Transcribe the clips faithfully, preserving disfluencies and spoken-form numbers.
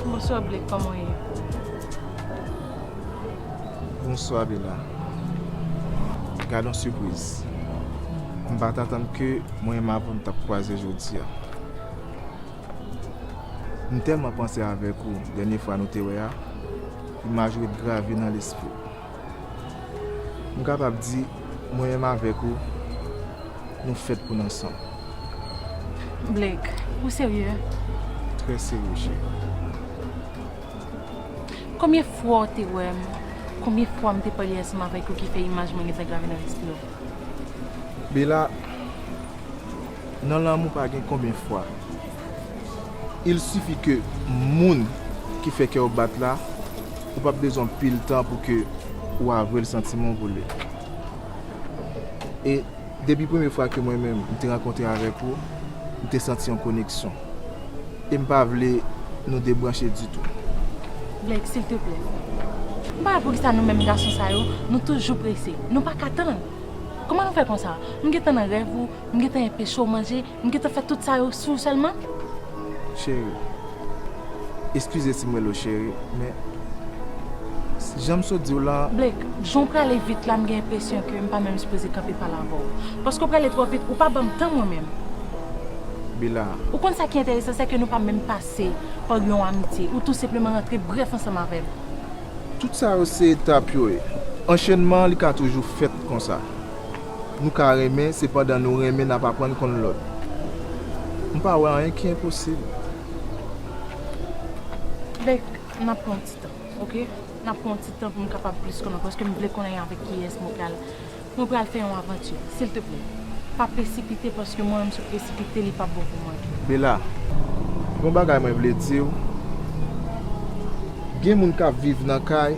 Bonswa Blake, kòman w ye? Bonswa Bella. Gad yon sipriz. M pa t atann ke mwen menm avè w n t ap kwaze jodi a. M tèlman panse avèk ou dènye fwa nou te wè a, imaj ou ret grave nan lespri m. M kapab di, mwen menm avèk ou, nou fèt pou n ansanm. Blake, ou serye? Trè serye, cheri. Konbyen fwa w te wè m? Konbyen fwa m te pale ansanm avèk ou ki fè imaj mwen gentan grave nan lespri w? Bella, nan lanmou pa gen konbyen fwa. Il sifi ke moun ki fè kè w bat la, ou p ap bezwen anpil tan pou ke ou avwe l santiman w pou li. E depi premye fwa ke mwen menm m te rankontre avèk ou, m te santi yon koneksyon. E m pa vle nou debranche ditou. Blake, silteplè. M pa wè poukisa nou menm gason sa yo, nou toujou prese. Nou pa ka tann. Kòman nou fè konsa? M gentan nan rèv ou, m gentan enpeche w manje, m gentan fè tout sa yo sou ou sèlman? Cheri, eskize si m rele w cheri, men jan m sot di w la. Blake, jan w prale vit la, m gen enpresyon ke m pa menm sipoze kanpe pale avè w. Paske w prale twò vit, ou pa ban m tan mwen menm. Bella. Ou konn sa ki enteresan, se ke nou pa menm pase pa yon amitye. Ou tou senpleman rantre brèf ansanm avè m. Tout sa yo se etap yo ye. Anchènman an li ka toujou fèt konsa. Nou ka renmen, sepandan nou renmen n ap aprann konn lòt. M pa wè anyen ki enposib. Blake, n ap pran yon ti tan, oke? N ap pran yon ti tan pou m kapab plis konnen w, paske m vle konnen avèk kiyès mwen pral, mwen pral fè yon avanti, silteplè. Pa presipite, paske mwen menm sou presipite, li p ap bon pou mwen. Bella, gen yon bagay mwen vle di w. Gen moun k ap viv nan kay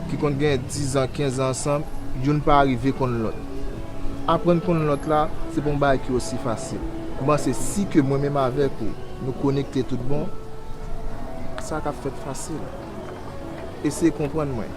ki konn gen diz an, kenz an ansanm, youn pa rive konn lòt. Aprann konn lòt la, se pa yon bagay ki osi fasil. M panse si ke mwen menm avèk ou, nou konekte tout bon, sa k ap fèt fasil. Eseye konprann mwen.